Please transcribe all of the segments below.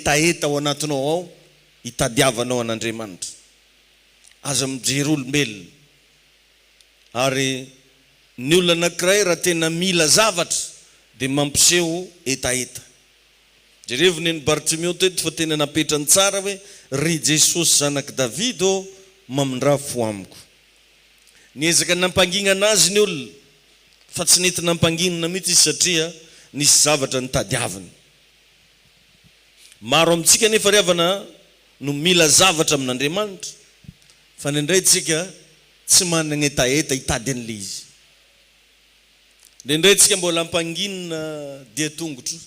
hetaheta ao anatinao ao hitadiavanao an'Andriamanitra. Aza mijery olombelona. Ary ny olona anankiray raha tena mila zavatra dia mampiseho hetaheta. Jerevo nen'i Bartimeo teto fa tena napetrany tsara hoe, Ry Jesosy zanak'i Davida ô, mamindrà fo amiko. Niezaka nampanginana azy ny olona, fa tsy nety nampanginina mihitsy izy satria nisy zavatra notadiaviny. Maro amintsika anefa ry havana no mila zavatra amin'Andriamanitra, fa indraindray tsika tsy manana hetaheta hitady an'ilay izy. Indraindray tsika mbola ampanginina dia tongotro,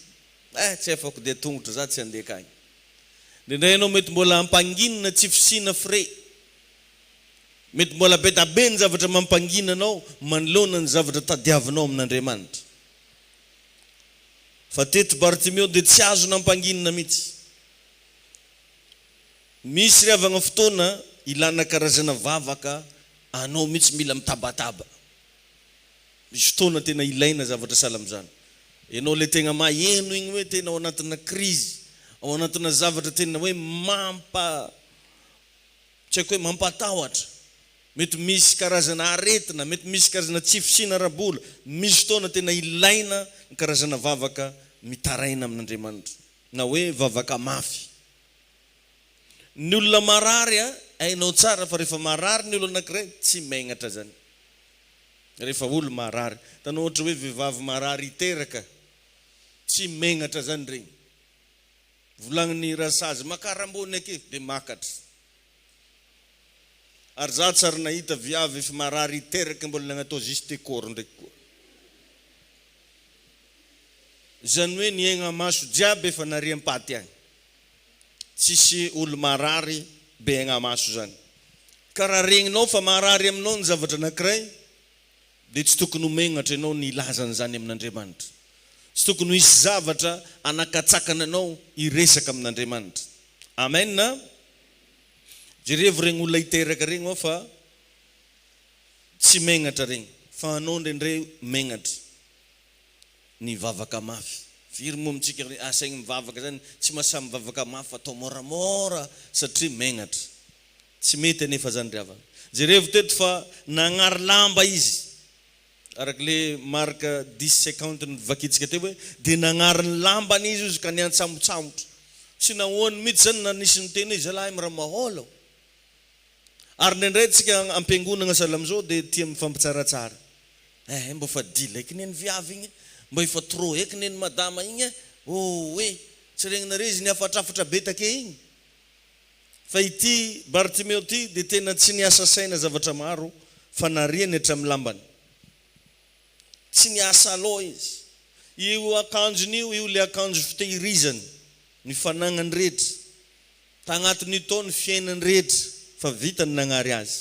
eh tsy efako dia tongotro za tsy handeha akagny. Indraindray ianao mety mbola ampanginina tsy fisiana frais. Mety mbola be da be ny zavatra mampangina anao manoloana ny zavatra tadiavinao amin'Andriamanitra. Fa teto Bartimeo dia tsy azo nampanginina mihitsy. Misy ry havagna fotoana ilana karazana vavaka anao mihitsy mila mitabataba. Misy fotoana tena ilaina zavatra sahala amin'izany. Ianao ilay tegna maheno igny hoe tena ao anatina krizy, ao anatina zavatra tena hoe mampa tsy haiko hoe mampatahotra. Mety misy karazana aretina, mety misy karazana tsy fisiana ara-bola. Misy fotoana tena ilaina ny karazana vavaka mitaraina amin'Andriamanitra, na hoe vavaka mafy. Ny olona marary, hainao tsara fa rehefa marary ny olona anankiray, tsy megnatra zany. Rehefa olo marary, hitanao ohatra hoe vehivavy marary hiteraka, tsy megnatra zany regny. Volagnin'i Rasazy, makara ambony aky, dia makatra. Ary za tsy ary nahita viavy efa marary hiteraka mbola nagnatao juste corps ndraiky koa. Zany hoe ny aigna maso jiaby efa nariam-paty agny. Tsisy olo marary be aigna maso zany. Ka raha regninao fa marary aminao ny zavatra anakiray dia tsy tokony ho megnatra ianao ny hilaza an'izany amin'Andriamanitra. Tsy tokony ho hisy zavatra hanakatsakana anao hiresaka amin'Andriamanitra. Amen a! Jerevo regny olona hiteraka regny hoa fa tsy megnatra regny fa anao indraindray megnatra ny hivavaka mafy. Firy moa amintsika asaigny mivavaka zany tsy mahasahy mivavaka mafy fa atao moramora satria megnatra. Tsy mety anefa zany ry havana. Jerevo teto fa nagnary lamba izy. Araka le Marc dix cinquante novakintsika teo hoe dia nagnary ny lambany izy ozy ka niantsambotsambotra. Tsy nahoany mihitsy zany na nisy niteny hoe zalahy miramahôla ô. Ary indraindray tsika ampiangonagna sahala amizao dia tia mifampitsaratsara. Eh mba efa dila eky neny viavy igny e, mba efa trop eky neny madama igny e, ooe tsy regninareo izy nihafatrafatra be take igny. Fa ity Bartimeo ity dia tena tsy niasa saina zavatra maro fa nariany hatramin'ny lambany. Tsy niasa aloha izy. Io akanjony io, io ilay akanjo fitehirizany ny fanagnany rehetra. Tagnatin'io tao ny fiainany rehetra fa vita ny nagnary azy.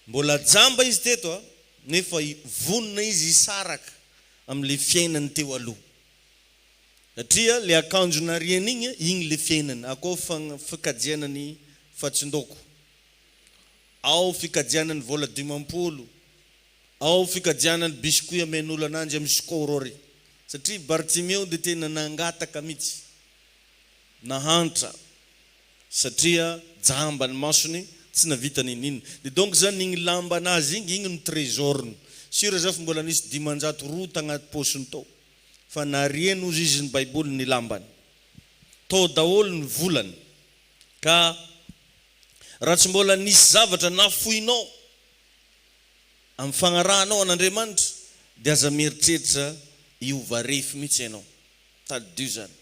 Mbola jamba izy teto a, nefa vonona izy hisaraka amin'ilay fiainany teo aloha. Satria le akanjo nariany igny, igny le fiainany, akao fikajiana ny fatsin-daoko, ao fikajiana ny vola 50, ao fikajiana ny biscuit amen'olo ananjy amy score ary. Satria Bartimeo de tena nangataka mitsy, nahantra, satria jamba ny masony, tsy navita ninoninona. De donc zany igny lambanazy igny, igny no trésor-ny. Sur za fa mbola nisy 500 roa tagnaty paosiny tao. Fa nariany hozy izy ny baiboly ny lambany. Tao daholo ny volany. Ka raha tsy mbola nisy zavatra nafoinao amin'ny fagnarahanao an'Andriamanitra dia aza mieritreritra hiova refy mihitsy ianao. Tadidio izany.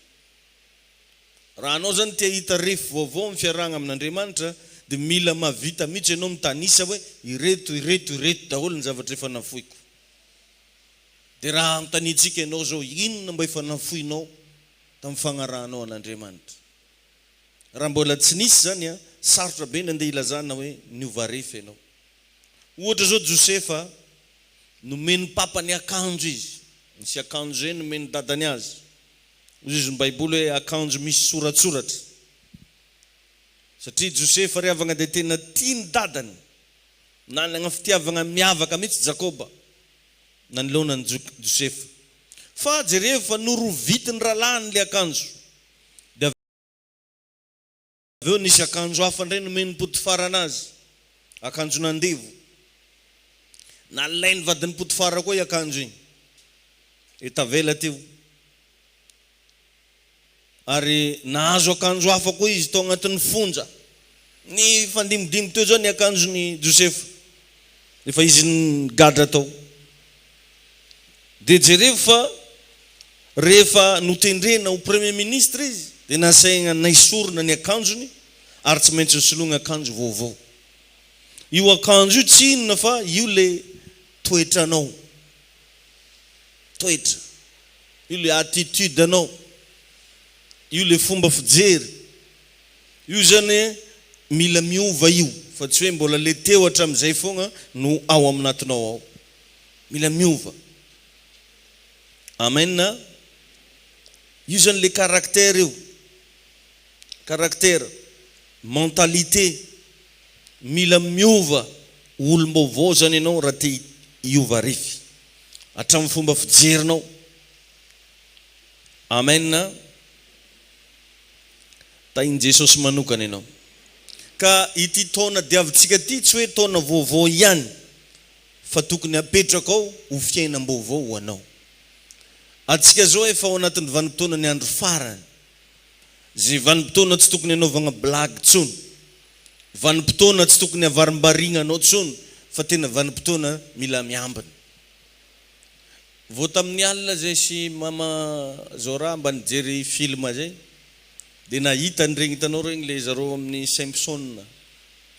Raha anao izany te hahita refy vaovao amin'ny fiarahagna amin'Andriamanitra dia mila mahavita mihitsy ianao mitanisa hoe ireto, ireto, ireto daholo ny zavatra efa nafoiko. Dia raha anontaniantsika ianao izao, inona mba efa nafoinao tamin'ny fagnarahanao an'Andriamanitra? Raha mbola tsy nisy izany an, sarotra be ny andeha hilazana hoe niova refy ianao. Ohatra izao Josefa, nomen'ny papany akanjo izy. Nisy akanjo izay nomen'ny dadany azy. Hoy izy ny Baiboly hoe akanjo misy soratsoratra. Satria Josefa ry havagna dia tena tia ny dadany. Nanagna fitiavagna miavaka mihitsy Jakoba. Nanoloana an'i Josefa. Fa jerevo fa norovitin'ny rahalahiny ilay akanjo. Dia. Avy eo nisy akanjo hafa indray nomen'i Potifara anazy, akanjon'andevo. Nalain'ny vadin'i Potifara koa io akanjo iny. Dia tavela teo. Ary nahazo akanjo hafa koa izy tao anatin'ny fonja. Nifandimbidimby teo izao ny akanjon'i Josefa, rehefa izy nigadra tao. Dia jerevo fa rehefa notendrena ho Premier Ministre izy, dia nasaina naisorina ny akanjony ary tsy maintsy nosoloina akanjo vaovao. Io akanjo io tsy inona fa io ilay toetranao. Toetra. Io le attitude anao, io le fomba fijery, io zany mila miova io fa tsy hoe mbola le teo hatramin'izay foagna no ao aminatinao ao. Mila miova. Amen a! Io zany le caractère io, caractère, mentalité, mila miova ho olom-baovao zany ianao raha te hiova refy. Hatramin'ny fomba fijerinao. Amen a! Tahin'i Jesosy manokana ianao. Ka ity taona diavintsika ity tsy hoe taona vaovao ihany fa tokony apetrakao ho fiainam-baovao ho anao. Antsika zao efa ao anatin'ny vanim-potoanan'ny andro farany. Izay vanim-potoana tsy tokony hanaovagna blague tsony. Vanim-potoana tsy tokony havarimbariagna anao tsony fa tena vanim-potoana mila miambina. Vao tamin'ny alina zay sy mama Zora mba nijery film zay de nahita an'iregny hitanao regny le zareo amin'ny Simpson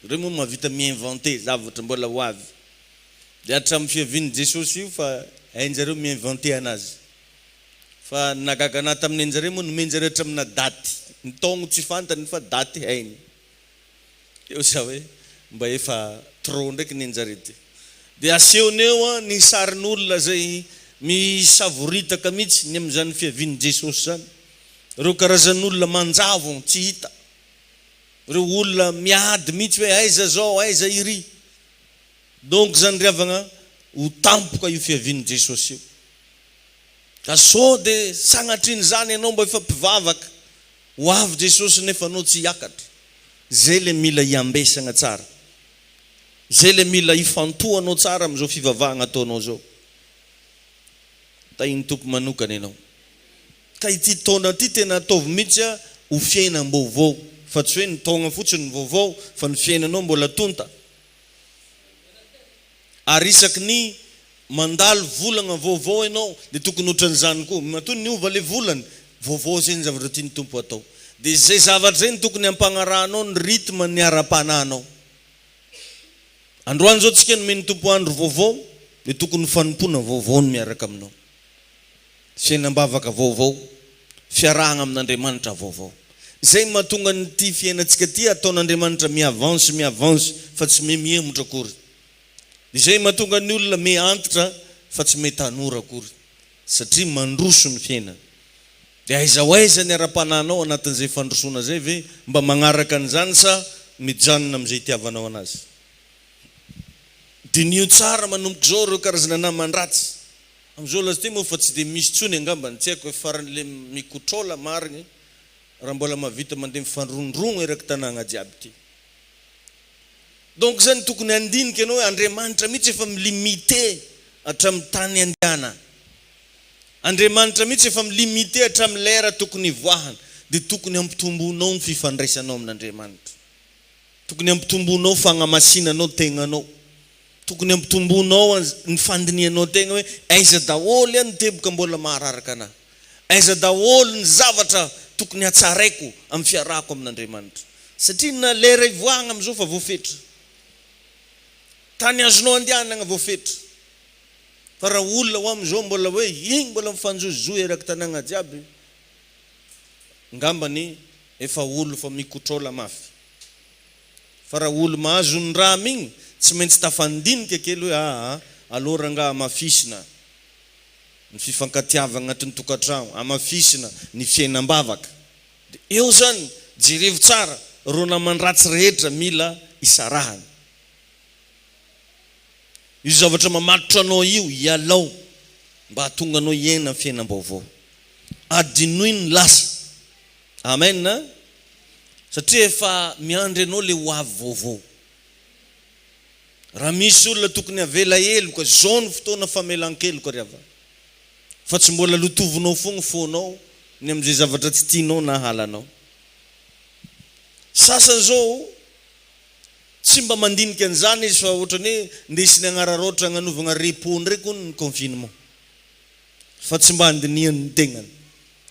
reo moa mahavita mi-inventer zavatra mbola ho avy de hatramin'ny fiavian'i Jesosy io fa hainjareo mi-inventer anazy fa ny nahagaga anahy tamin'ny anjareo moa nomenjareo hatramina daty ny taogno tsy fantany fa daty hainy. Eo za hoe mba efa trop ndraiky ny anjareo ty. Dia asehony eo ny sarin'olona izay misavoritaka mihitsy ny amin'izany fiavian'i Jesosy izany. Ireo karazan'olona manjavon tsy hita. Ireo olona miady mihitsy hoe aiza zao, aiza iry. Donc izany ry havagna, ho tampoka io fiavian'i Jesosy io. Ka sao dia sagnatrian'izany ianao mba efa mpivavaka. Ho avy Jesosy nefa anao tsy hiakatra. Zay le mila hiambesagna tsara. Zay le mila hifantohanao tsara amin'izao fivavahagna ataonao zao. Tahin'ny Tompo manokana ianao. Ka ity taona ity tena ataovy mihitsy ho fiainam-baovao fa tsy hoe ny taogna fotsiny no vaovao fa ny fiainanao mbola tonta. Ary isaky ny mandalo volagna vaovao ianao dia tokony otran'izany koa, matoa niova le volana, vaovao zay ny zavatra tian'ny Tompo atao. Dia izay zavatra izay no tokony ampagnarahanao ny rythme ny ara-panahinao. Androany zao tsika nomen'ny Tompo andro vaovao dia tokony fanompoana vaovao no miaraka aminao. Fiainam-bavaka vaovao, fiarahagna amin'Andriamanitra vaovao. Izay no mahatonga an'ity fiainantsika ity ataon'Andriamanitra mi-avance mi-avance fa tsy me mihemotra akory. Izay mahatonga ny olona me antitra fa tsy me tanora akory satria mandroso ny fiainana. Dia aiza ho aiza ny ara-panahinao anatin'izay fandrosoana izay ve mba magnaraka an'izany sa mijanona amin'izay itiavanao anazy? Diniho tsara manomboka izao ireo karazana naman-dratsy. Amin'izao laza ity moa fa tsy dia misy intsony angambany, tsy haiko hoe faran'le mikotrola marigny raha mbola mahavita mandeha mifandrondrogno eraky tanàgna jiaby ty. Donc zany tokony handinika ianao hoe Andriamanitra mihitsy efa mi-limiter hatramin'ny tany andehanana. Andriamanitra mihitsy efa mi-limiter hatramin'ny lera tokony hivoahana. Dia tokony hampitomboinao ny fifandraisanao amin'Andriamanitra. Tokony hampitomboinao fagnamasinanao tegnanao. Tokony hampitomboinao ny fandinihanao tegna hoe aiza daholo aho ny teboka mbola mahararaka anahy. Aiza daholo ny zavatra tokony hatsaraiko amin'ny fiarahako amin'Andriamanitra. Satria na lera ivoahagna amin'izao fa voafetra. Tany azonao andehanagna voafetra. Fa raha olona ho amin'izao mbola hoe igny mbola mifanjozoy eraky tanàgna jiaby, ngambany efa olo fa mikotrôla mafy. Fa raha olo mahazo ny raha amigny, tsy maintsy tafandinika kely hoe aa aleo rangaha hamafisina ny fifankatiavagna agnatin'ny tokantragno, hamafisina ny fiainam-bavaka. Dia eo zany, jerevo tsara, reo naman-dratsy rehetra mila isarahana. Io zavatra mamatotra anao io, ialao mba hahatonga anao hiaina fiainam-baovao. Adinoy ny lasa. Amen a! Satria efa miandry anao le ho avy vaovao. Raha misy olona tokony havela heloka, zao no fotoana famelan-keloka ry havana. Fa tsy mbola lotovinao foa ny fonao ny amin'izay zavatra tsy tianao na halanao. Sasany zao tsy mba mandinika an'izany izy fa ohatran'ny hoe ndesiny agnararaotra agnanovagna repos ndraiky hono ny confinement. Fa tsy mba andinihany ny tegnany.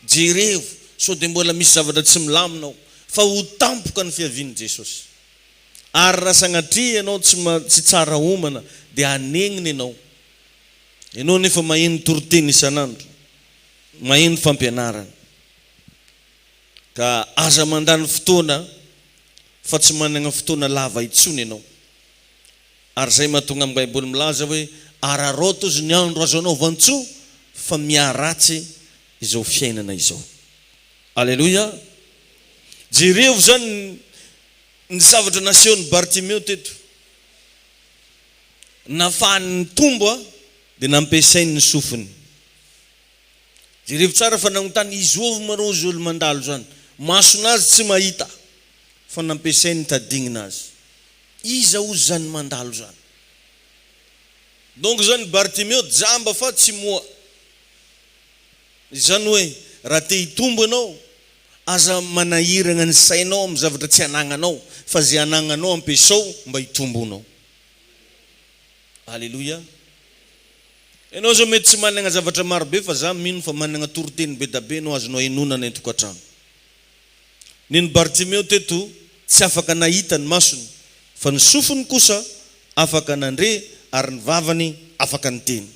Jerevo sao dia mbola misy zavatra tsy milamina ao fa ho tampoka ny fiavian'i Jesosy. Ary raha sagnatria ianao tsy tsy tsara homana dia hanegnina ianao. Ianao nefa maheno toriteny isan'andro, maheno fampianarana. Ka aza mandany fotoana fa tsy managna fotoana lava intsony ianao. Ary izay mahatonga ny Baiboly milaza hoe araraoto izy ny andro azo anaovan-tsoa fa miharatsy izao fiainana izao. Aleloia! Jerevo izany ny zavatra nasehon'i Bartimeo teto. Nafahany nitombo dia nampiasainy ny sofiny. Jerevo tsara fa nanontany izy ovy marô izy olo mandalo zany. Mason'azy tsy mahita fa nampiasainy tadignina azy. Iza ozy zany mandalo zany? Donc zany Bartimeo jamba fa tsy moa. Izany hoe raha te hitombo ianao, aza manahiragna ny sainao amin'ny zavatra tsy anagnanao fa ze anagnanao ampiasao mba hitombonao. Aleloia. Ianao zao mety tsy managna zavatra maro be fa za mino fa managna toriteny be da be ianao azonao henoina any an-tokantrano. Neny Bartimeo teto tsy afaka nahita ny masony fa ny sofiny kosa afaka nandre ary ny vavany afaka niteny.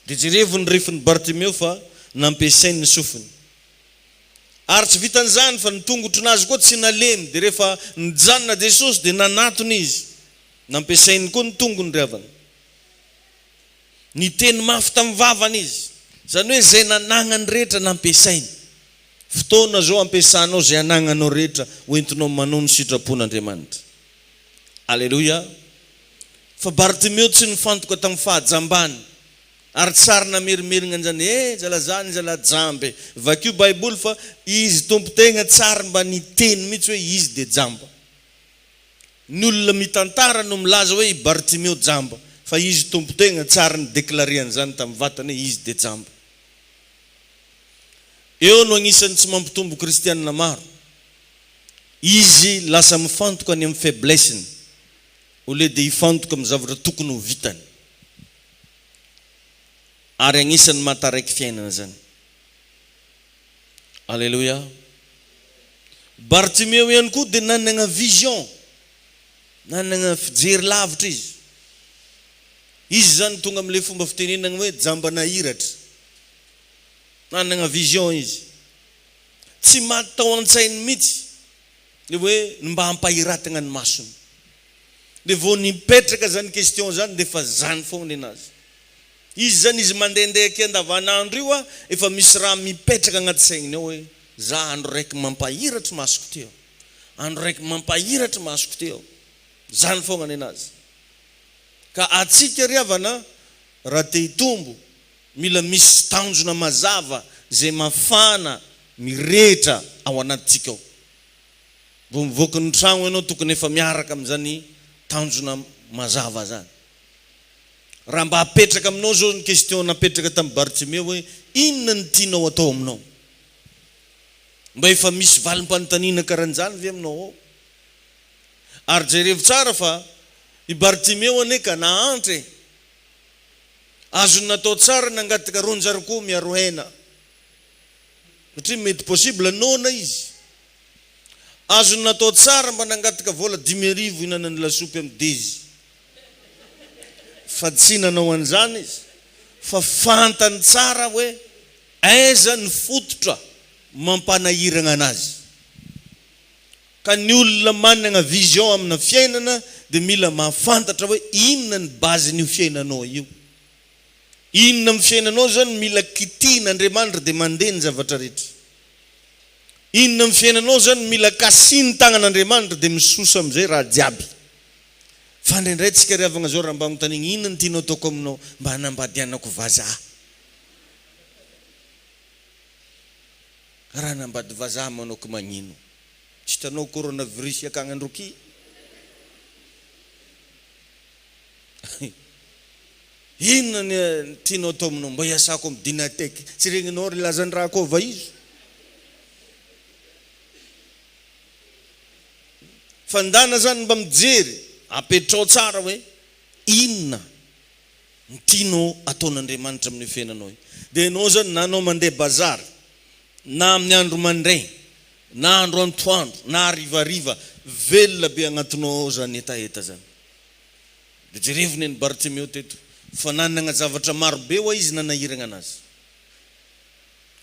Dia jerevo ny refin'i Bartimeo fa nampiasainy ny sofiny. Ary tsy vitan'izany fa ny tongotrinazy koa tsy nalemy dia rehefa nijanona Jesosy dia nanatona izy. Nampiasainy koa ny tongony ry havana. Niteny mafy tamin'ny vavany izy. Izany hoe izay nanagnany rehetra nampiasainy. Fotoana izao ampiasanao izay anagnanao rehetra ho entinao manao ny sitrapon'Andriamanitra. Aleloia! Fa Bartimeo tsy nifantoka tamin'ny fahajambany ary tsy ary namerimerigna an'izany, eh zala zany zala jamba e! Vakio baiboly fa izy Tompo tegna tsy ary mba niteny mihitsy hoe izy dia jamba. Ny olona mitantara no milaza hoe i Bartimeo jamba, fa izy Tompo tegna tsy ary ni-declarer an'izany tamin'ny vatany hoe izy dia jamba. Eo no agnisan'ny tsy mampitombo kristianina maro. Izy lasa mifantoka any amin'ny faiblesse-ny au lieu de hifantoka amin'ny zavatra tokony ho vitany. Ary agnisan'ny mahataraiky fiainana zany. Aleloia. Bartimeo ihany koa dia nanagna vision, nanagna fijery lavitra izy. Izy zany tonga amin'ilay fomba fitenenana hoe jamba nahiratra. Nanagna vision izy. Tsy maty tao an-tsainy mihitsy ny hoe ny mba hampahiratagna ny masony. Dia vao nipetraka zany question zany dia efa zany foagna nenazy. Izy zany izy mandehandeha aky andavanandro io a, efa misy raha mipetraka agnaty saigniny ao hoe za andro raiky mampahiratry masoko ty aho, andro raiky mampahiratry masoko ty aho. Zany foagna nenazy. Ka atsika ry havana raha te hitombo mila misy tanjona mazava izay mafana mirehitra ao anatintsika ao. Vao mivoaka ny tragno ianao tokony efa miaraka amin'izany tanjona mazava zany. Raha mba apetraka aminao zao ny question napetraka tamin'i Bartimeo hoe inona no tianao atao aminao? Mba efa misy valim-panontaniana karan'izany ve aminao ao? Ary jerevo tsara fa i Bartimeo anie ka nahantra e! Azony natao tsara nangataka ron-jarikô miaro hena satria mety possible noana izy. Azony natao tsara mba nangataka vola 5000 hihinanany lasopy amin'ny dezy. Fa tsy nanao an'izany izy fa fantany tsara hoe aiza ny fototra mampanahiragna anazy. Ka ny olona managna vision amina fiainana dia mila mahafantatra hoe inona ny base-n'io fiainanao io. Inona amin'ny fiainanao zany mila kitihin'Andriamanitra dia mandeha ny zavatra rehetra. Inona amin'ny fiainanao zany mila kasihin'ny tagnan'Andriamanitra dia misosa amin'izay raha jiaby. Fa indraindray tsika ry havagna zao raha mba anontaniagna inona no tianao ataoko aminao mba hanambadianako vazaha. Raha hanambady vazaha manao ko magnino? Tsy hitanao coronavirus akagny androky? Inona ny tianao atao aminao? Mba hiasako amin'ny Dynatec. Tsy regninao ry lazan'i Rakova izy. Fa ndana zany mba mijery, apetrao tsara hoe inona ny tianao ataon'Andriamanitra amin'io fiainanao io. Dia ianao zany na anao mandeha bazary, na amin'ny andro mandraigny, na andro antoandro, na harivariva, velona be agnatinao ao zany hetaheta zany. Dia jerevo ny an'i Bartimeo teto, fa nanagna zavatra maro be hoa izy nanahiragna anazy.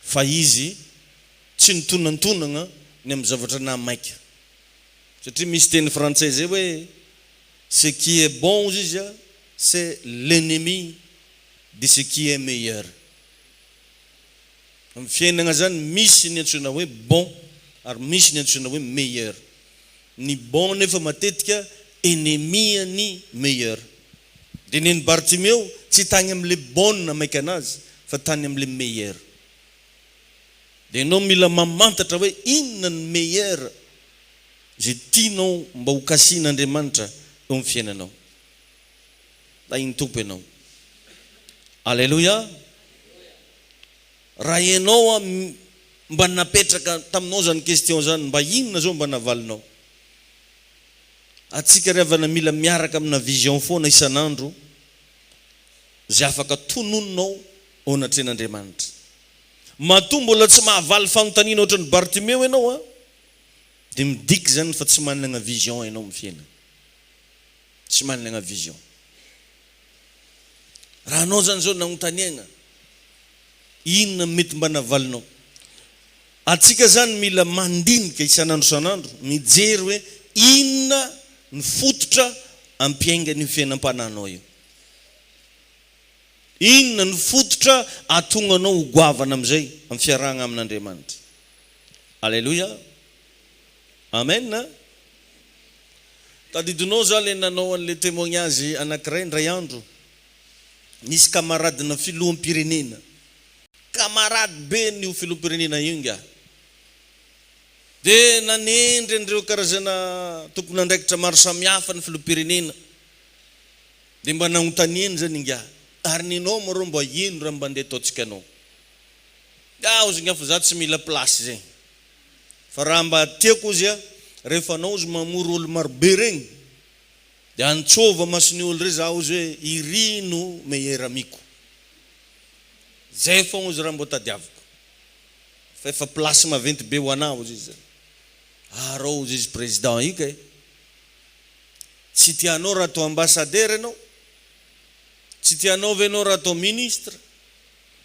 Fa izy tsy nitonantonagna ny amin'ny zavatra nahamaika. Satria misy teny frantsay zay hoe, ce qui est bon hozy izy a, c'est l'ennemi de ce qui est meilleur. Amin'ny fiainagna zany misy ny antsoina hoe bon ary misy ny antsoina hoe meilleur. Ny bon nefa matetika ennemi an'ny meilleur. Dia nen'i Bartimeo tsy tagny amle bon namaika anazy fa tany amle meilleur. Dia enao mila mamantatra hoe inona ny meilleur izay tianao mba ho kasihin'Andriamanitra eo amin'ny fiainanao. Tahin'ny Tompo ianao. Aleloia! Raha ianao a mba napetraka taminao zany question zany mba inona zao mba navalinao? Atsika ry havana mila miaraka amina vision foana isan'andro zay afaka tononinao eo anatrehan'Andriamanitra. Matoa mbola tsy mahavaly fanontaniana ohatran'i Bartimeo ianao a dia midika izany fa tsy manana vision ianao amin'ny fiainana. Tsy manana vision. Raha anao zany zao nagnontaniagna, inona mety mba navalinao? Antsika zany mila mandinika isan'andro isan'andro, mijery hoe inona ny fototra ampiaingan'io fiainam-panahinao io. Inona no fototra ahatonga anao ho goavana amin'izay amin'ny fiarahagna amin'Andriamanitra? Aleloia! Amen! Tadidinao za le nanao an'le témoignage anankiray indray andro, nisy camarade-na filoham-pirenena, camarade be an'io filoham-pirenena io ingahy, dia nanendry an'ireo karazana tompon'andraikitra maro samihafa ny filoham-pirenena, dia mba nagnontaniany zany ingahy, ary nenao ma rô mba ino raha mba ndeha ataontsika anao? Ah ozy ingahy fa za tsy mila place zegny. Fa raha mba tiako ozy a, rehefa anao ozy mamory olo marobe regny, de antsôva mason'ny olo re za ozy hoe iry no meilleur amiko. Zay fogna ozy raha mbô tadiaviko. Fa efa place maventy be ho anah ozy izy zany. Arô ozy izy président io kay. Tsy tianao raha atao ambassadeur enao? Tsy tianao ve enao raha atao ministre?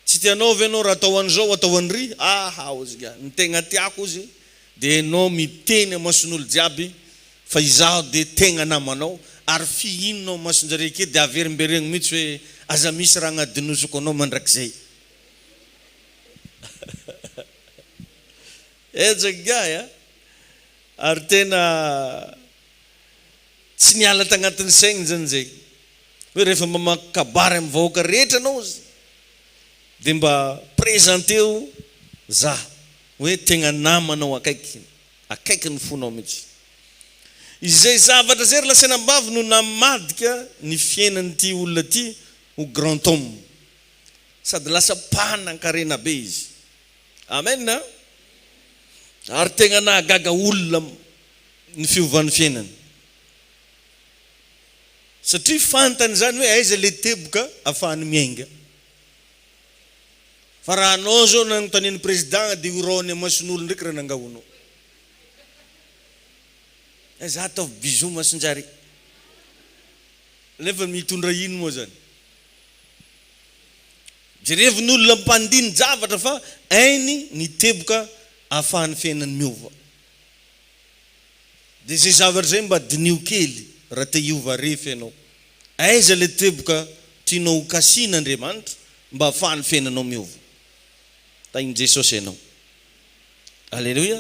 Tsy tianao ve enao raha atao an'izao atao an'ry? Aha ozy nga, ny tegna tiako ozy de enao miteny amason'olo jiaby fa izaho de tegna namanao ary fihininao amasonjare ake de averimberegno mitsy hoe aza misy raha agnadinosiko anao mandrakizay. Henjaka ingahy a! Ary tena tsy niala tagnatin'ny saigny zany zay. Hoe rehefa mamaky kabary amin'ny vahoaka rehetra anao ozy dia mba presenteo za hoe tegna namanao akaiky, akaiky ny fonao mihitsy. Izay zavatra izay ry lasainambavy no namadika ny fiainan'ity olona ity ho grand homme. Sady lasa mpanan-karena be izy. Amen a! Ary tegna nahagaga olona ny fiovan'ny fiainany. Satria fantany izany hoe aiza ilay teboka afahany miainga. Fa raha anao zao nanontanian'ny président dia io raony amason'olo ndraiky raha nangahoanao. Eh za ataovy bisous masinjary. Nefa mitondra ino moa zany? Jerevo ny olona mpandini-javatra fa hainy ny teboka ahafahan'ny fiainany miova. Dia izay zavatra izay mba diniho kely raha te hiova refy ianao. Aiza ilay teboka tianao ho kasihin' Andriamanitra mba ahafahan'ny fiainanao miova? Tahin'i Jesosy ianao. Aleloia.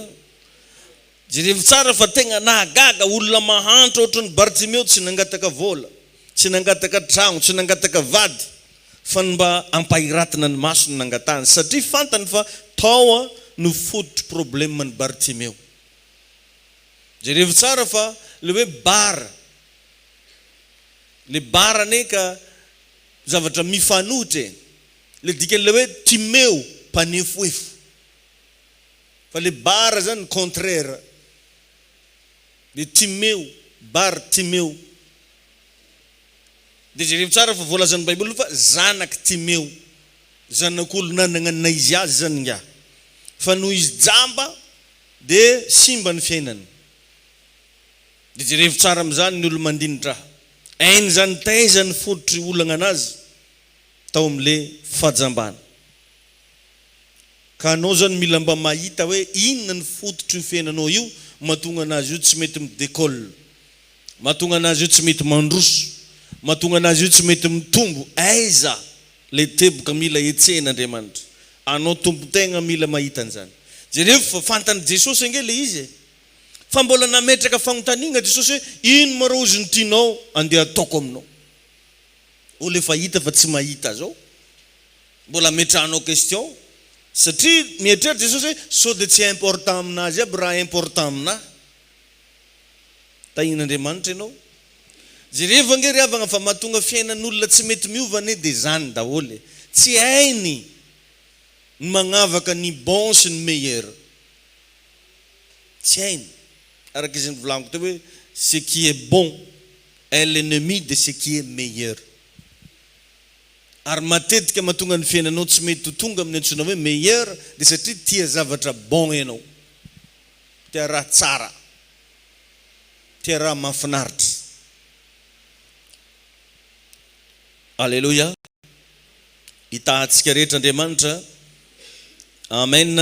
Jerevo tsara fa tegna nahagaga olona mahantra ohatran'i Bartimeo tsy nangataka vola, tsy nangataka tragno, tsy nangataka vady fa ny mba ampahiratina ny masony nangatahany satria fantany fa tao no fototry problème-n'i Bartimeo. Jerevo tsara fa le hoe bar, le bar anie ka zavatra mifanohitra e. Le dikan'le hoe Timeo mpanefoefo. Fa le bar zany contraire. Le Timeo, bar Timeo. Dia jerevo tsara fa voalazan'ny baiboly fa zanak'i Timeo. Zanak'olo nanagna ny naha izy azy zany ingahy. Fa noho izy jamba dia simba ny fiainany. Dia jerevo tsara amin'izany ny olo mandini-draha. Hainy zany taiza ny fototry olagna anazy tao amle fahajambana. Ka anao zany mila mba mahita hoe inona ny fototr'io fiainanao io mahatonga anazy io tsy mety mi-decolle, mahatonga anazy io tsy mety mandroso, mahatonga anazy io tsy mety mitombo, aiza le teboka mila hetsehin'Andriamanitra. Anao tompon-tegna mila mahita an'izany. Jereo fa fantan'i Jesosy ange le izy e. Fa mbola nametraka fagnontaniagna Jesosy hoe ino ma rô ozy ny tianao andeha ataoko aminao. Olo efa hita fa tsy mahita zao. Mbola ametrahanao question satria mieritreritra Jesosy hoe sao dia tsy important aminazy aby raha important aminahy. Tahian'Andriamanitra ianao. Jerevo ange ry havagna fa mahatonga fiainan'olona tsy mety miova anie dia zany daholo e. Tsy hainy ny magnavaka ny bon sy ny meilleur. Tsy hainy. Araka izy nivolaniko teo hoe ce qui est bon est l'ennemi de ce qui est meilleur. Ary matetika mahatonga ny fiainanao tsy mety ho tonga amin'ny antsoina hoe meilleur dia satria tia zavatra bon ianao. Tia raha tsara. Tia raha mahafinaritra. Aleloia. Hitaha antsika rehetra Andriamanitra. Amen.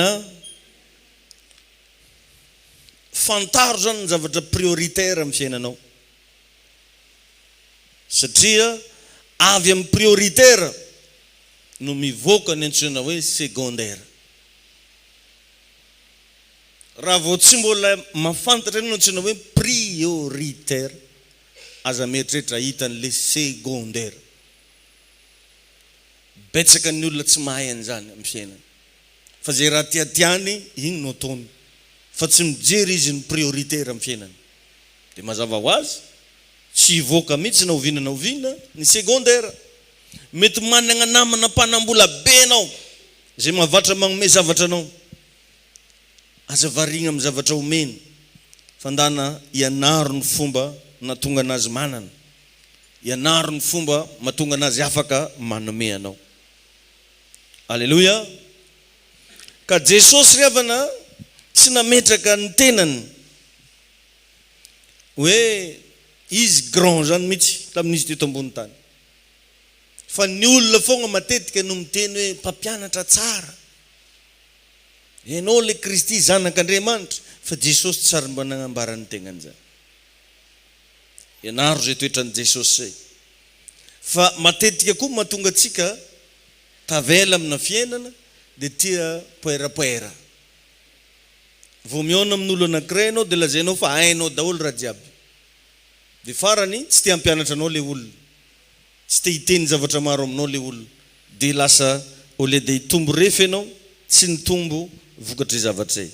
Fantaro izany ny zavatra prioritaire amin'ny fiainanao. Satria avy amin'ny prioritaire no mivoaka ny antsoina hoe secondaire. Raha vao tsy mbola mahafantatra ny antsoina hoe prioritaire, aza mieritreritra hahita an'le secondaire. Betsaka ny olona tsy mahay an'izany amin'ny fiainany. Fa izay raha tiatiany, iny no ataony. Fa tsy mijery izy ny prioritaire amin'ny fiainany. Dia mazava ho azy, tsy hivoaka mihitsy na oviana na oviana ny secondaire. Mety managna namana mpanambola be ianao, izay mahavatra magnome zavatra anao. Aza variagna amin'ny zavatra omeny, fa ndana ianaro ny fomba nahatonga anazy manana, ianaro ny fomba mahatonga anazy afaka manome anao. Aleloia! Ka Jesosy ry havana tsy nametraka ny tenany hoe izy grand zany mihitsy tamin'izy teto ambony tany. Fa ny olona foagna matetika no miteny hoe mpampianatra tsara. Ianao le Kristy zanak'Andriamanitra, fa Jesosy tsy ary mba nagnambara ny tegnany zany. Ianaro zay toetran'i Jesosy zay. Fa matetika koa mahatonga antsika tavela amina fiainana dia tia poerapoera. Vao mihaona amin'olo anankiray ianao dia lazainao fa hainao daholo raha jiaby. Dia farany tsy te hampianatra anao le olona. Tsy te hiteny zavatra maro aminao le olona. Dia lasa au lieu de hitombo refy ianao, tsy nitombo vokatr'izay zavatra izay.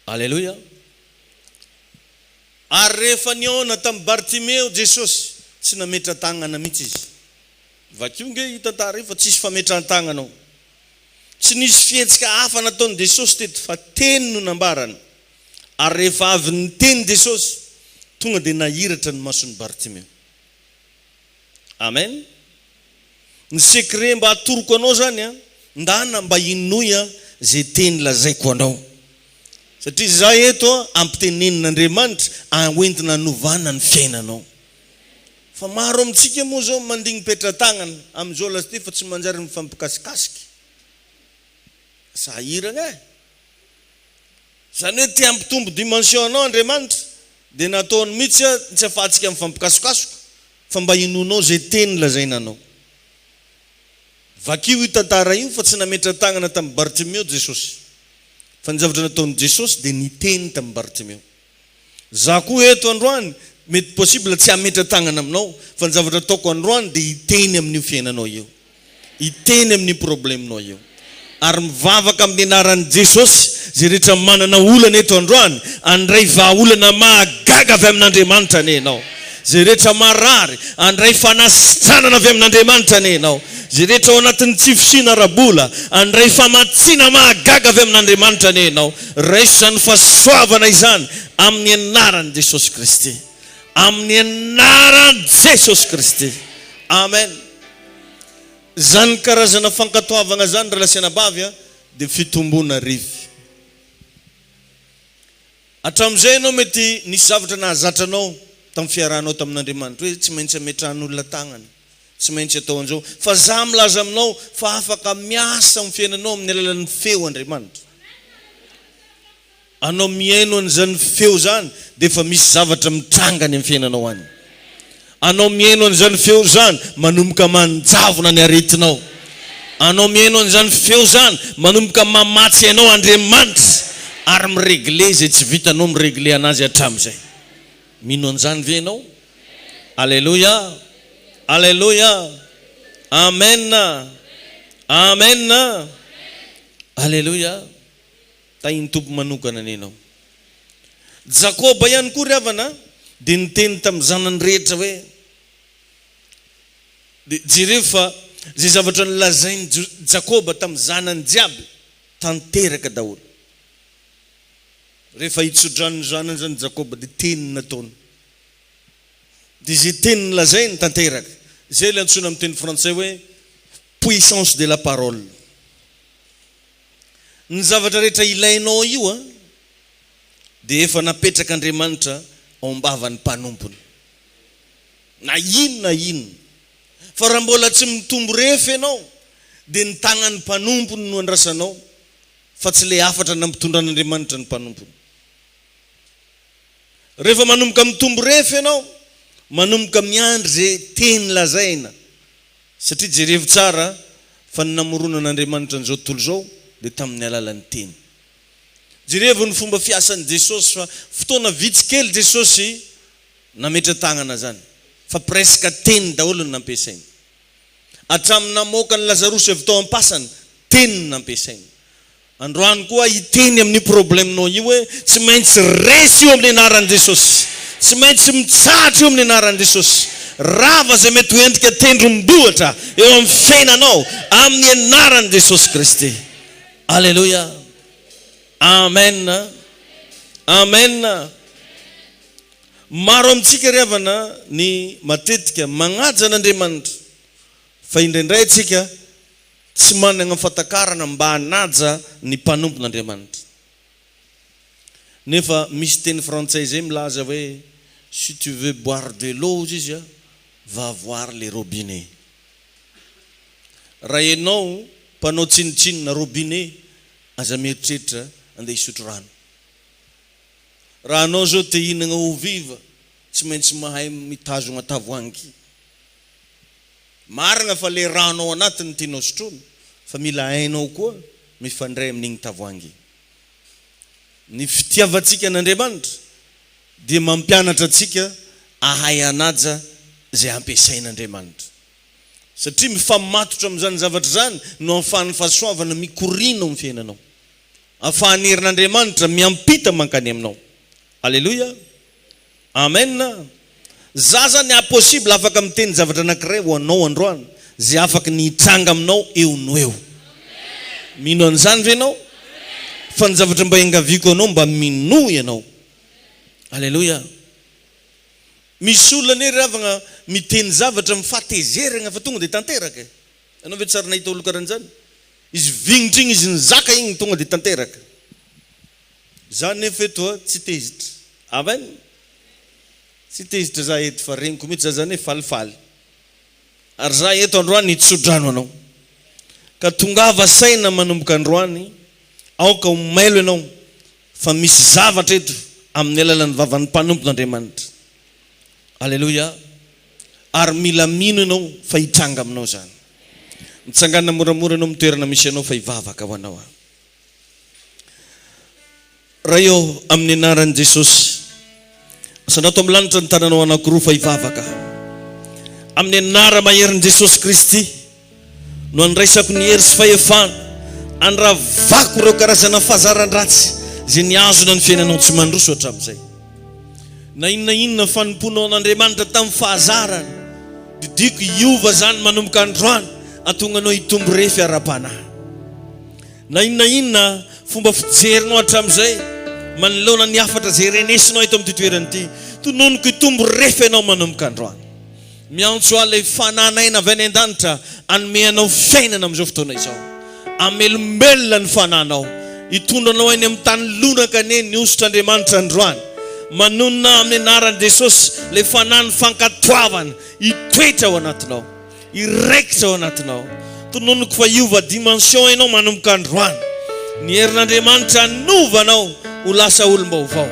Aleloia. Ary rehefa nihaona tamin'i Bartimeo Jesosy, tsy nametra-tagnana mihitsy izy. Vakio nge io tantara io fa tsisy fametran-tagnana ao. Tsy nisy fihetsika hafa nataon'i Jesosy teto fa teny no nambarany. Ary rehefa avy niteny Jesosy, tonga dia nahiratra ny mason'i Bartimeo. Amen. Ny secret mba atoroko anao zany an, ndana mba inoy an ze teny lazaiko anao. Satria za eto an ampitenenin'Andriamanitra hoentina hanovana ny fiainanao. Fa maro amintsika moa zao mandigny petra-tagnana amin'izao lasa ty fa tsy manjary mifampikasikasiky. Sahiragna e. Zany hoe te hampitombo dimension anao Andriamanitra dia nataony mihitsy tsy afahantsika mifampikasokasoka fa mba inoanao izay teny lazaina anao. Vakio io tantara io fa tsy nametra-tagnana tamin'i Bartimeo Jesosy. Fa ny zavatra nataon'i Jesosy dia niteny tamin'i Bartimeo. Za koa eto androany mety possible tsy hametra-tagnana aminao fa ny zavatra ataoko androany dia hiteny amin'io fiainanao io. Hiteny amin'io problème-nao io. Ary mivavaka amin'ny anaran'i Jesosy izay rehetra manana olana eto androany, handray vahaolana mahagaga avy amin'Andriamanitra anie ianao. Izay rehetra marary, handray fanasitranana avy amin'Andriamanitra anie ianao. Izay rehetra ao anatin'ny tsy fisiana ara-bola, handray famatsiana mahagaga avy amin'Andriamanitra anie ianao. Raiso izany fahasoavana izany amin'ny anaran'i Jesosy Kristy. Amin'ny anaran'i Jesosy Kristy. Amen. Izany karazana fankatoavagna izany ry lahy sy anabavy a, dia fitomboana rify. Hatramin'izay ianao mety nisy zavatra nahazatra anao tamin'ny fiarahanao tamin'Andriamanitra hoe tsy maintsy ametrahan'olona tagnana, tsy maintsy atao an'izao. Fa za milaza aminao fa afaka miasa amin'ny fiainanao amin'ny alalan'ny feo Andriamanitra. Anao mihaino an'izany feo izany dia efa misy zavatra mitranga any amin'ny fiainanao any. Anao mihaino an'izany feo izany, manomboka manjavona ny aretinao. Anao mihaino an'izany feo izany, manomboka mamatsy anao Andriamanitra ary mi-regler izay tsy vitanao mi-regler anazy hatramin'izay. Mino an'izany ve ianao? Aleloia! Aleloia! Amen! Amen! Aleloia! Tahin'ny Tompo manokana anie ianao. Jakoba ihany koa ry havana dia niteny tamin'ny zanany rehetra hoe, dia jereo fa izay zavatra nolazain'i Jakoba tamin'ny zanany jiaby tanteraka daholo. Rehefa hitsodrano ny zanany izany Jakoba dia teny nataony. Dia izay teny nolazainy tanteraka. Izay ilay antsoina amin'ny teny frantsay hoe puissance de la parole. Ny zavatra rehetra ilainao io an, dia efa napetrak'Andriamanitra ao am-bavan'ny mpanompony. Na inona na inona. Fa raha mbola tsy mitombo refy ianao, dia ny tagnan'ny mpanompony no andrasanao, fa tsy ilay hafatra nampitondran'Andriamanitra ny mpanompony. Rehefa manomboka mitombo refy ianao, manomboka miandry izay teny lazaina, Satria jerevo tsara fa ny namoronan'Andriamanitra an'izao tontolo izao dia tamin'ny alalan'ny teny. Jerevo ny fomba fiasan'i Jesosy fa fotoana vitsy kely Jesosy nametra-tagnana zany fa presque teny daholo no nampiasainy. Hatramin'ny namoaka an'i Lazarosy avy tao am-pasana, teny no nampiasainy. Androany koa hiteny amin'io problème-nao io hoe tsy maintsy resy io amin'ny anaran'i Jesosy. Tsy maintsy mitsahatra io amin'ny anaran'i Jesosy. Rava izay mety ho endrika tendrombohitra eo amin'ny fiainanao amin'ny anaran'i Jesosy Kristy. Aleloia. Amen. Amen. Maro amintsika ry havana ny matetika magnaja an'Andriamanitra fa indraindray antsika Tsy manana fahatakarana mba hanaja ny mpanompon'Andriamanitra. Nefa misy teny frantsay izay milaza hoe si tu veux boire de l'eau hozy izy a, va voir les robinets. Raha ianao mpanao tsinontsinona robinet, aza mieritreritra andeha hisotro rano. Raha anao zao te hihinagna eau vive, tsy maintsy mahay mitazogna tavoahangy. Marina fa le rano ao anatiny tianao sotroina fa mila hainao koa mifandray amin'igny tavoahangy igny. Ny fitiavantsika an'Andriamanitra dia mampianatra antsika ahay hanaja izay ampiasain'Andriamanitra. Satria mifamatotra amin'izany zavatra izany no ahafahan'ny fahasoavana mikoriana ao amin'ny fiainanao. Ahafahan'ny herin'Andriamanitra miampita mankany aminao. Aleloia! Amen! Za zany ah possible afaka miteny zavatra anakiray ho anao androany ze afaky ny hitranga aminao eo no eo. Mino an'izany ve ianao? Fa ny zavatra mba iangaviako anao mba minoa ianao. Aleloia! Misy olona anie ry havagna miteny zavatra mifahatezeragna fa tonga de tanteraka e. Ianao ve tsy ary nahita olo karan'izany? Izy vignitra igny izy nizaka igny tonga de tanteraka. Za nefa eto a tsy tezitra. Amen! Tsy tezitra za eto fa regniko mihitsy za zany hoe falifaly. Ary za eto androany hitsodrano anao. Ka tongava saina manomboka androany, aoka ho mailo ianao fa misy zavatra eto amin'ny alalan'ny vavan'ny mpanompon'Andriamanitra. Aleloia! Ary mila mino ianao fa hitranga aminao izany. Mitsangàna moramora ianao amin'ny toerana misy anao fa hivavaka ho anao aho. Ray ô, amin'ny anaran'i Jesosy, asandrato amin'ny lanitra ny tananao anankiroa fa hivavaka aho. Amin'ny anara-maherin'i Jesosy Kristy no andraisako ny hery sy fahefana. Andravako ireo karazana fahazaran-dratsy izay nihazona ny fiainanao tsy mandroso hatramin'izay. Na inona inona fanompoanao an'Andriamanitra tamin'ny fahazarana, didiako hiova izany manomboka androany, hahatonga anao hitombo refy ara-panahy. Na inona inona fomba fijerinao hatramin'izay manoloana ny hafatra izay renesinao eto amin'ity toerana ity, tononiko hitombo refy ianao manomboka androany. Miantso ahy ilay fanan'aina avy any an-danitra hanome anao fiainana amin'izao fotoana izao. Hamelombelona ny fananao. Hitondra anao any amin'ny tany lonaka anie ny hosotr'Andriamanitra androany. Manonona amin'ny anaran'i Jesosy ilay fanan'ny fankatoavana hitoetra ao anatinao. Hiraikitra ao anatinao. Tononiko fa hiova dimension ianao manomboka androany. Ny herin'Andriamanitra hanova anao ho lasa olom-baovao.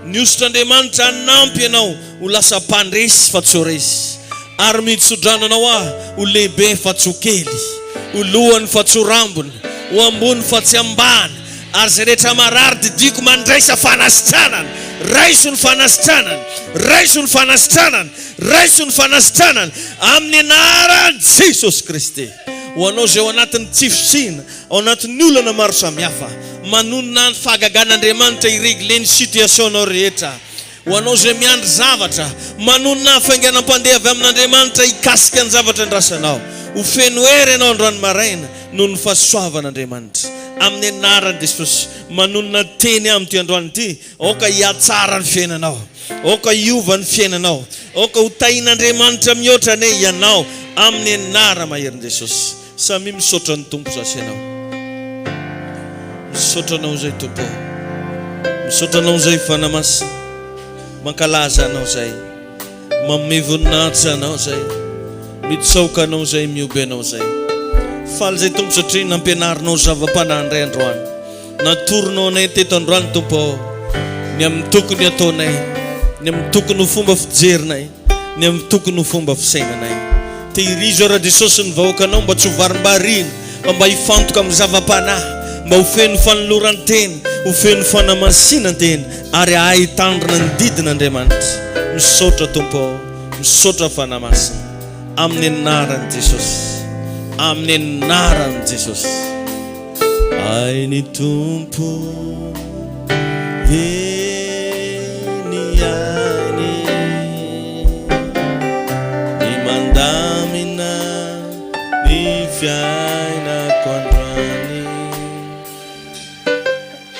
Ny hosotr'Andriamanitra hanampy anao ho lasa mpandresy fa tsy ho resy. Ary mitsodrano anao aho ho lehibe fa tsy ho kely, ho lohany fa tsy ho rambony, ho ambony fa tsy ambany. Ary izay rehetra marary didiako mandraisa fanasitranana. Raiso ny fanasitranana. Raiso ny fanasitranana. Raiso ny fanasitranana amin'ny anaran'i Jesosy Kristy. Ho anao izay ao anatin'ny tsy fisiana, ao anatin'ny olana maro samihafa, manonona ny fahagagan'Andriamanitra hi-regler ny situation-nao rehetra. Ho anao izay miandry zavatra, manonona hafainganam-pandeha avy amin'Andriamanitra hikasika ny zavatra andrasanao. Ho feno hery ianao androany maraina noho ny fahasoavan'Andriamanitra. Amin'ny anaran'i Jesosy, manonona teny amin'ity androany ity, aoka hihatsara ny fiainanao. Aoka hiova ny fiainanao. Aoka ho tahin'Andriamanitra mihoatra anie ianao amin'ny anara-maherin'i Jesosy. Samia misaotra ny Tompo za sy ianao. Misaotra anao izay Tompo ô. Misaotra anao izay Fanahy Masina. Mankalaza anao izay. Manome voninahitra anao izay. Mitsaoka anao izay, mihoby anao izay. Faly izay Tompo satria nampianarinao zava-panahy indray androany. Natoronao anay teto androany Tompo ô, ny amin'ny tokony hataonay, ny amin'ny tokony ho fomba fijerinay, ny amin'ny tokony ho fomba fisainanay. Tehirizo aho Rajesosy ny vahoakanao mba tsy ho varimbariana, fa mba hifantoka amin'ny zava-panahy, mba ho feno fanoloran-tena, ho feno fanamasinan-tena, ary hahay hitandrina ny didin'Andriamanitra. Misaotra Tompo ô, misaotra Fanahy Masina. Amin'ny anaran'i Jesosy. Amin'ny anaran'i Jesosy. Hain'ny Tompo eny ihany ny mandamina ny fiainako androany.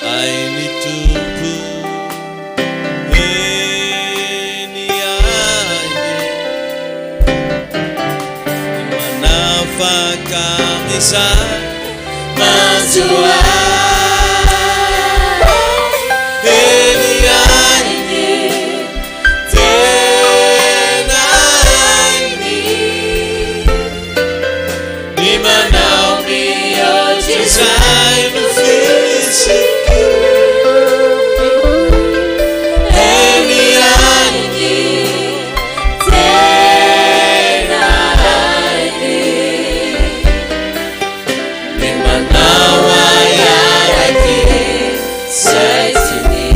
Hain'ny Tompo eny ihany ny manafaka amin'izay manjo ahy. Eny ihany tena hainy ny manao mihoatra izay nofisiko. Eny ihany tena hainy ny manao ahy araka izay tiany.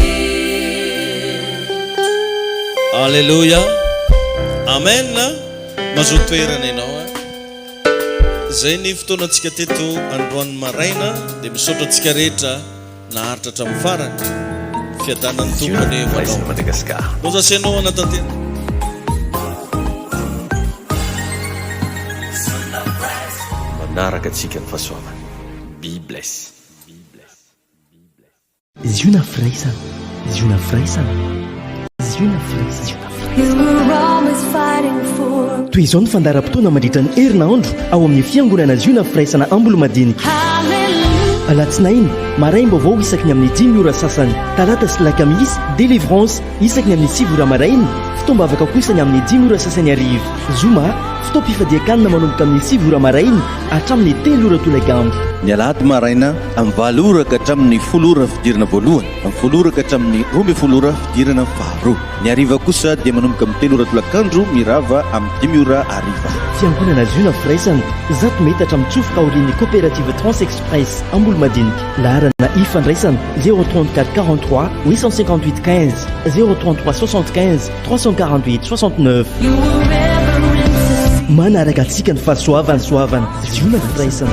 Alléluia. Amen. Mazoto toerana ianao a. Izay ny fotoanantsika teto androany maraina dia misaotra antsika rehetra naharitra hatramin'ny farany. Fiadanan'ny Tompo anie ho anao. Loza sy ianao hanatanteraka. Manaraka antsika ny fahasoavany. Be bless. Ziona firaisana, ziona firaisana, ziona firaisana. Toy izao ny fandaharam-potoana mandritra ny herinandro ao amin'ny Fiangonana Ziona Firaisana Ambolomadinika. Alatsinainy, maraim-baovao isaky ny amin'ny dimy ora sasany. Talata sy Lakamisy, Délivrance, isaky ny amin'ny sivy ora maraina. Fotoam-bavaka kosa ny amin'ny dimy ora sasany hariva. Zoma, fotoam-pifadian-kanina manomboka amin'ny sivy ora maraina hatramin'ny telo ora tolakandro. Ny alahady maraina amin'ny valo ora ka hatramin'ny folo ora fidirana voalohany, amin'ny folo ora ka hatramin'ny 12 ora fidirana faharoa. Ny hariva kosa dia manomboka amin'ny telo ora tolakandro mirava amin'ny dimy ora hariva. Fiangonana Ziona Firaisana, zato metatra mitsofoka aorian'ny Coopérative Trans Express Ambolomadinika. Laharana ifandraisana, 034 43 858 15, 033 75 348 69. Manaraka antsika ny fahasoavana, soavana, Ziona Firaisana.